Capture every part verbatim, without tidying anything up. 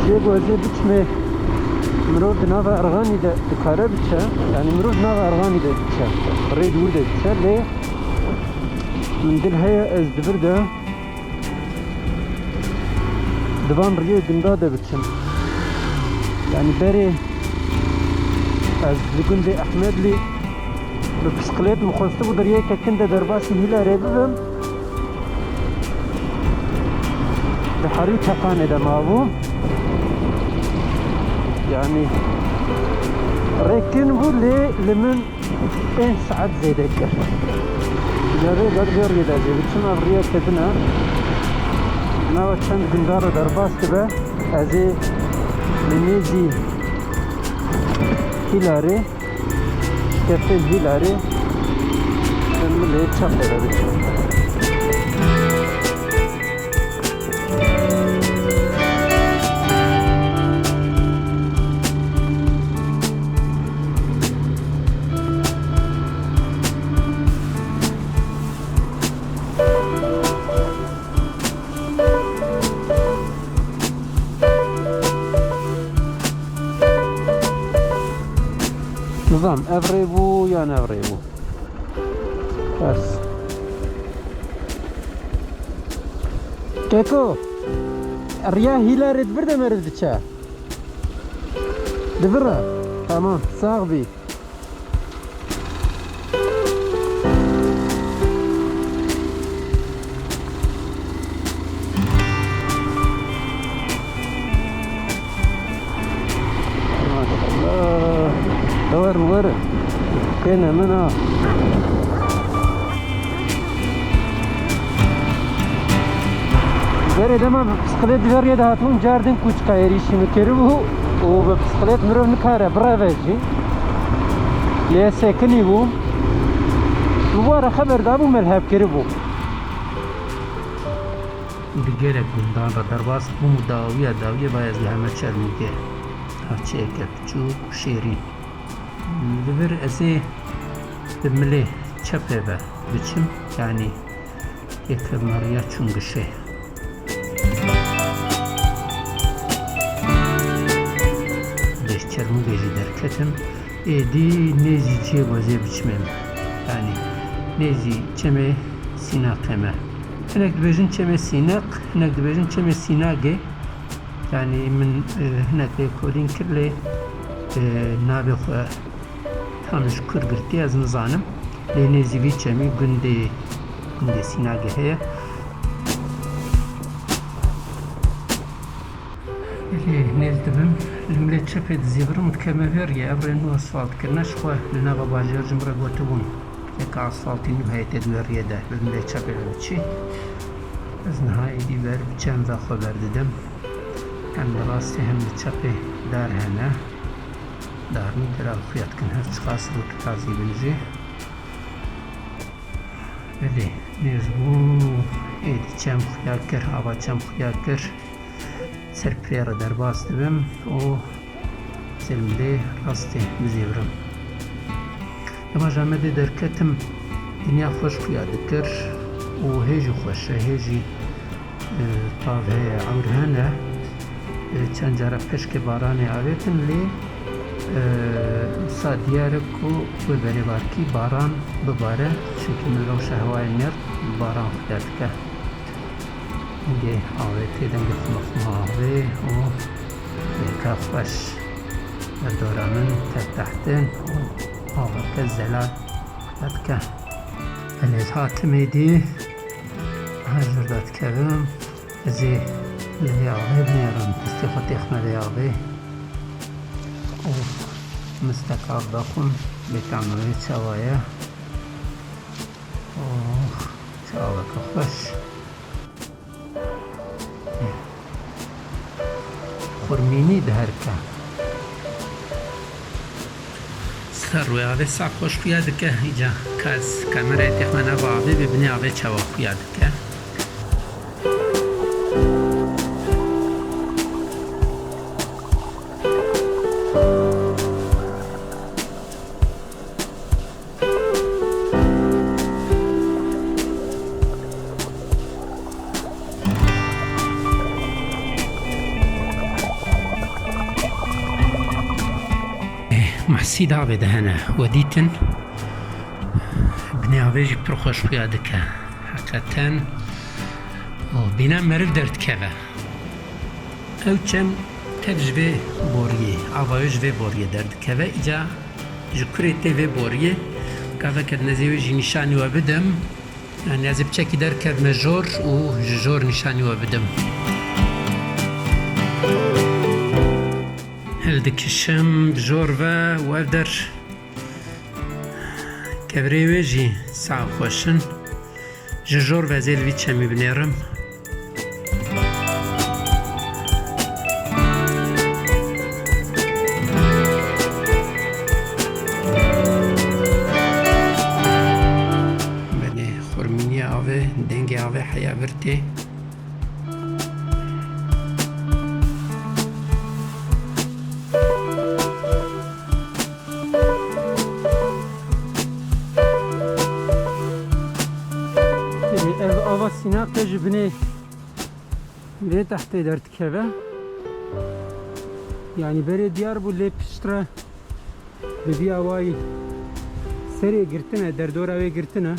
Cihê ku ez ê biçimê, mirov di nava Erxanî de dikare biçe. Yanî mirov di nava Erxanî de diçe. Rê dûr de diçe. Lê min dil heye ez di vir de di van riyê gunda de biçim. Yanî berê ez li gundê Ehmedlî bi pisqilêt min xwestibû di riyeke kin de derbasî Hîlarê bibim. Di herî teqanê de mabû. Yanî rê kin bû lê li min pênc saet zêde kir. Lê rê ber vê riyê de ez ê biçim, ev riyeke din e. Nava çend gundara derbas dibe. Ez ê li nêzî Hîlarê, şikefên Hîlarê, em milê çepê de biçin. Nizam, ev rê bû yan ev rê bû? Bes. Keko, riya Hîlarê di vir de meriv diçe? Di vir e? Tamam, sax bî. Maşallah. Werin, werin. Kêne min ha. Berê dema bi pisqilêt di veriyê de hatibûm, car din kûçika êrîşî min kiribû û bi pisqilêt mirov nikare bireve jî. Lê sekinî bû. Min were xeber dabû, me li hev kiribû. Di gelek gundan re derbas bûm û dawiya dawiyê va ez li heme Çermûgê, navçeyeke piçûk û şêrîn. Li vir ez ê bi milê çepê ve biçim, yanî yê kevmeriya Çungişê. Dê ji Çermûgê jî derketim. Êdî nêzî cihê ku ez ê biçimê me. Yanî nêzî çemê Sînaqê me. Hinek dibêjin çemê Sînaq, hinek dibêjin çemê Sînagê. Yanî min, e, hinek lêkolîn kir lê, e, navê xwe tam ji kur girtiye ez nizanim. Lê nêzî vî çemî gundê, gundê Sînagê heye. Belê, nêz dibim, li milê çepê dizîvirim û dikeme vê riyê. Ev rê nû asfalt kirine, ji xwe li nava bajêr ji min re gotibûn, yeka asfaltî nû heye tê di wê riyê de, bi milê çepê ve biçî. Ez niha êdî ber bi çem ve xwe berdidim. Hem li rastê hem li çepê dar hene. Dar nî dera xuya dikin, her çiqas rû tu tazî bin jî. Belê, nêz bû, êdî çem xuya kir, ava çem xuya kir. Ser pirê re derbas dibim û ser milê rastê dizêvirim. Dema ji Amedê derketim, dinya xweş xuya dikir û hê jî xweş e, hê jî, e, tav heye, ewr hene. E, çend cara peşkê baranê avêtin lê, e, wisa diyar e ku wê berê barkî baran bibare, çimkî min rewşa hewayê nêrt bi baran xuya dike. Dengê avê tê, dengê xumexuma avê û yeka xweş. Li dora min tev tehtin û aveke zelal dike. Belê, ez hatim êdî, her jor de dikevim. Ez ê li vê avê binêrim, destê xwe têxime vê avê û mistek av vexwim, bêtam wê çawa ye. Oh, çi aveke xweş. Xurmînî diherike. Ser rûyê avê sax xweş xuya dike. Îca ka ez kamerayê têxime nava avê, bê binê avê çawa xuya dike. Mehsî davê de hene, we dîtin. Binê avê jî pir xweş xuya dike. Heqeten, o, bîna meriv derdikeve. Ew çem tev ji vê boriyê, avayê ji vê boriyê derdikeve. Îca ji kurê tê vê boriyê, gaveke dinezê wê jî nîşanî we bidim. Yani ez ê piçekî derkevime jor û ji jor nîşanî we bidim. Hildikişim bi jor ve û ev der kevirê wê jî sax xweş in. Ji jor ve ez ê li vî çemî binêrim. Belê, xurmîniya avê, dengê avê heya vir tê. Ev ava sînaq te ji binê vê tehtê derdikeve. Yanî berê diyar bû, lê piştre bi vî awayî serê girtine, derdora wê girtine.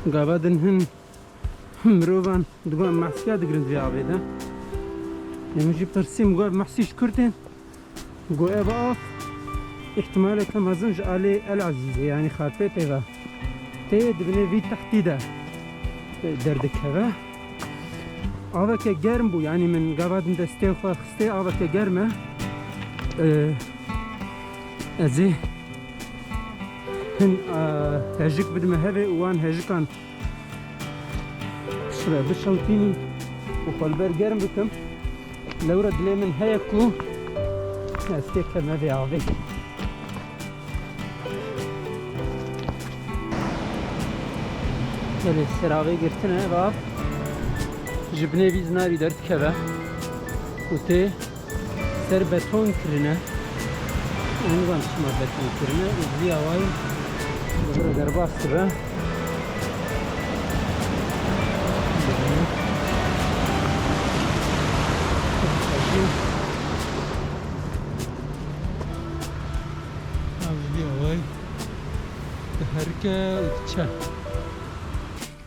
Gava din hin mirovan digot mehsiya digirin di vê avê de. Ê min jî pirsî, min got mehsî ji kur tên? Got ev av îhtimaleke mezin ji alê El Ezîzê, yanî Xarpêtê ve tê, di binê vî tehtî de, e, derdikeve. Aveke germ bû, yanî min gava din destê xwe xistê, aveke germ e. E, ez ê hin, e, hejik bidime hevê û wan hejikan şire bişewtînim û xwe li ber germ bikim. Lewre dilê min heye ku ez têkevime vê avê. Belê, ser avê girtine, ev av ji binê vî zinarî derdikeve û tê ser beton kirine. Em nizan çima beton kirine û vî awayî li vir derbas dibe. Ev vî awayî diherike û diçe.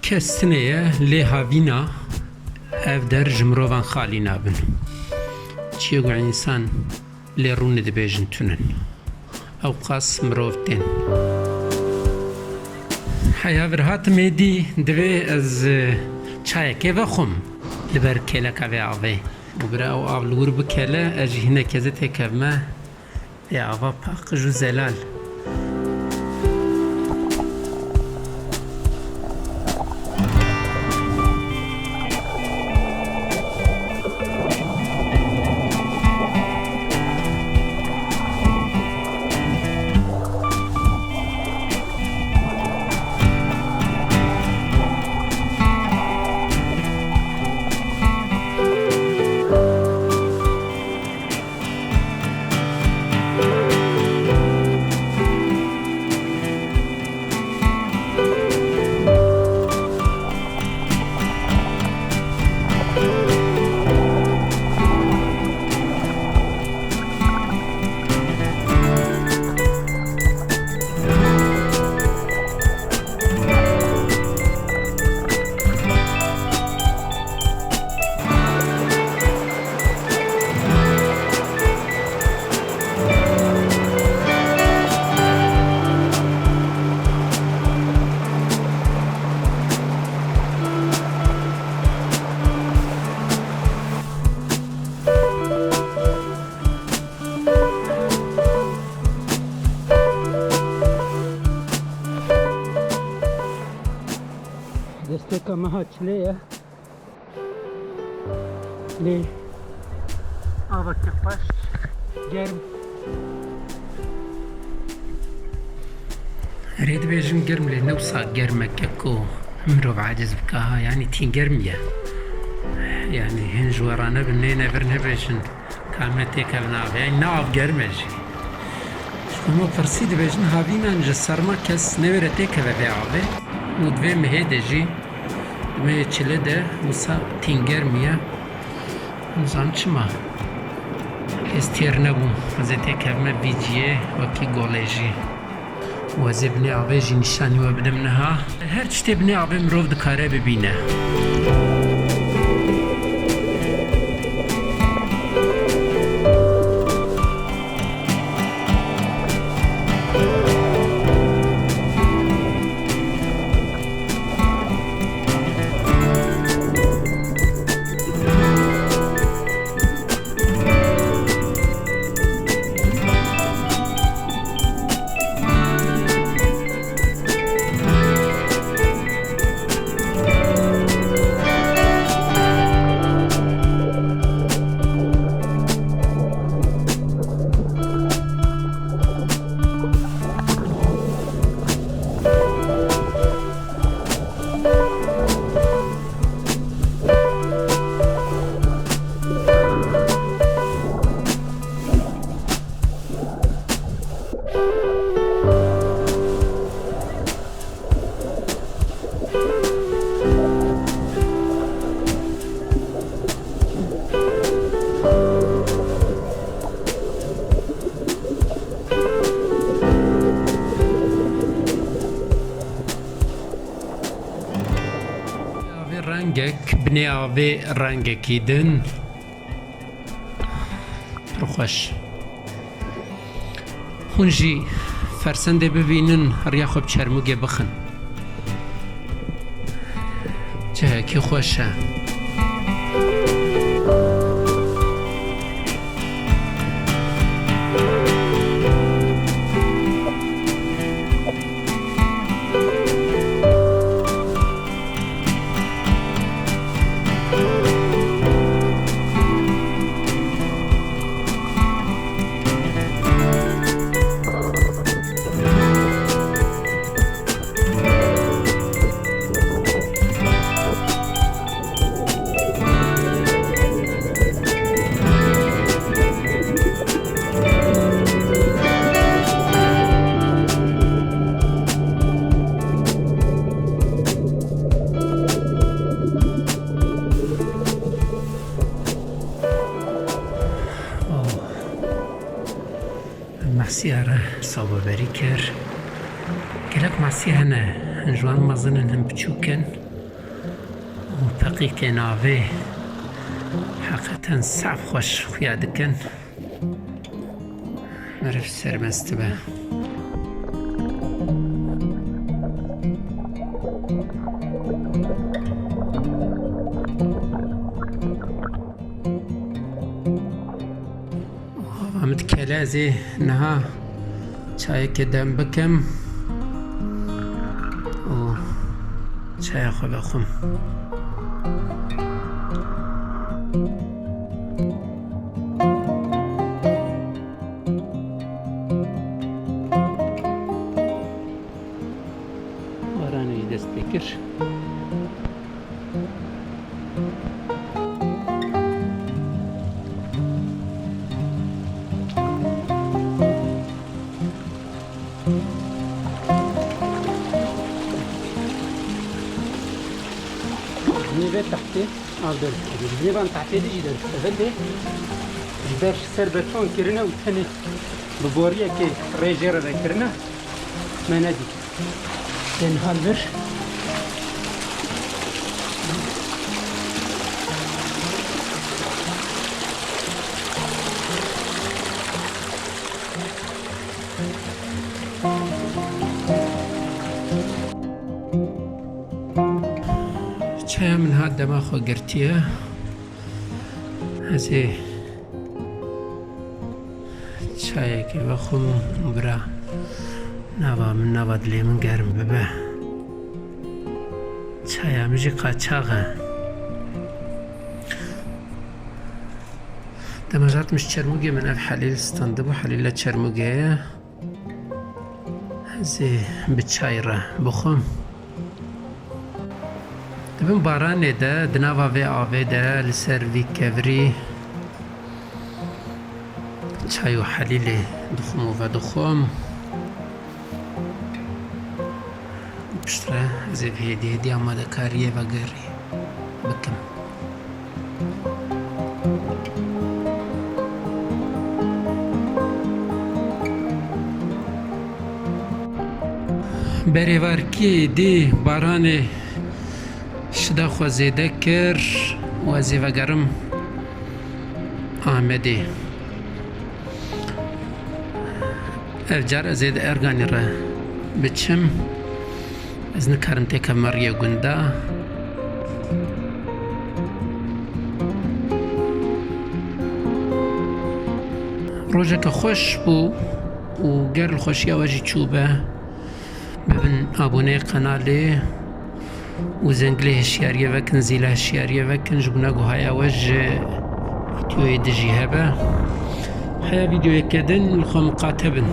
Kes tune ye, lê havîna ev der ji mirovan xalî nabin. Çiyê ku însan lê rûnê dibêjin tunin. Ew qas mirov tên. Heya vir hatim êdî, divê ez, e, çayekê vexwim li ber kêleka vê avê. Û bira ew av li wir bikele, ez jî hinek ez ê têkevime. Vê ava paqij û zelal. Destpêka meha çilê ye. Lê avekî xweş, germ. Erê dibêjin germ, lê ne wisa germeke ku mirov aciz bike ha, yanî tîngerm ye. Yanî hin ji we re nebin, nêne vir nebêjin ka me têkevin avê. Yanî ne av germ e jî. Ji bo me pirsî dibêjin havînan ji serma kes newêre têkeve vê avê û di vê mihê de jî, di mehê çile de wisa tîngerm e. Nizan çima. Ez têr nebûm. Ez ê têkevime vî ciyê wekî golê jî. Û ez ê binê avê jî nîşanî we bidim niha. Her tiştê binê avê mirov dikare bibîne. Avê rengek, binê avê rengekî din. Pir xweş. Hûn jî fersendê bibînin, riya xwe bi Çermûgê bixin. Cihekî xweş e. Mehsiya re sobeberî kir. Gelek mehsî hene, hin ji wan mezin in, hin biçûk in. Û peqîkên avê heqeten saf xweş xuya dikin. Meriv sermest dibe. Ava min dikele, ez ê niha çayekê dem bikim û çaya xwe vexwim. Baranê jî dest pê kir. Nêve tahtê av derkeve. Nêvan tahtê de jî derkeve lê ji ber ser beton kirine û tenê bi boriyekê rê jê re vekirine me nedît. Tên hal vir. Çaya min hat dema xwe girtiye. Ez ê çayekê vexwim û bira nava min, nava dilê min germ bibe. Çaya min jî qaçax e. Dema ji hatim ji Çermûgê min ev helîl standibû, helîla Çermûgê ye. Ez ê bi çay re bixwim. Di bin baranê de, di nava vê avê de, li ser vî kevirî çay û helîlê dixwim û vedixwim. Piştre ez ê bi hêdî hêdî amadekariyê vegerî bikim. Berêvarkî dî baranê şida xwe zêde kir û ez ê vegerim Amedê. Ev car ez ê di Erganî re biçim. Ez nikarim têkevime riyê gunda. Rojeke xweş bû û ger li xweşiya we jî çûbe, bibin aboneyê qenalê û zengilê hişyariyê vekin, zîla hişyariyê vekin, ji bona ku haya we ji vîdeoyê dijî hebe. Heya vîdeoyeke din li xwe miqate bin.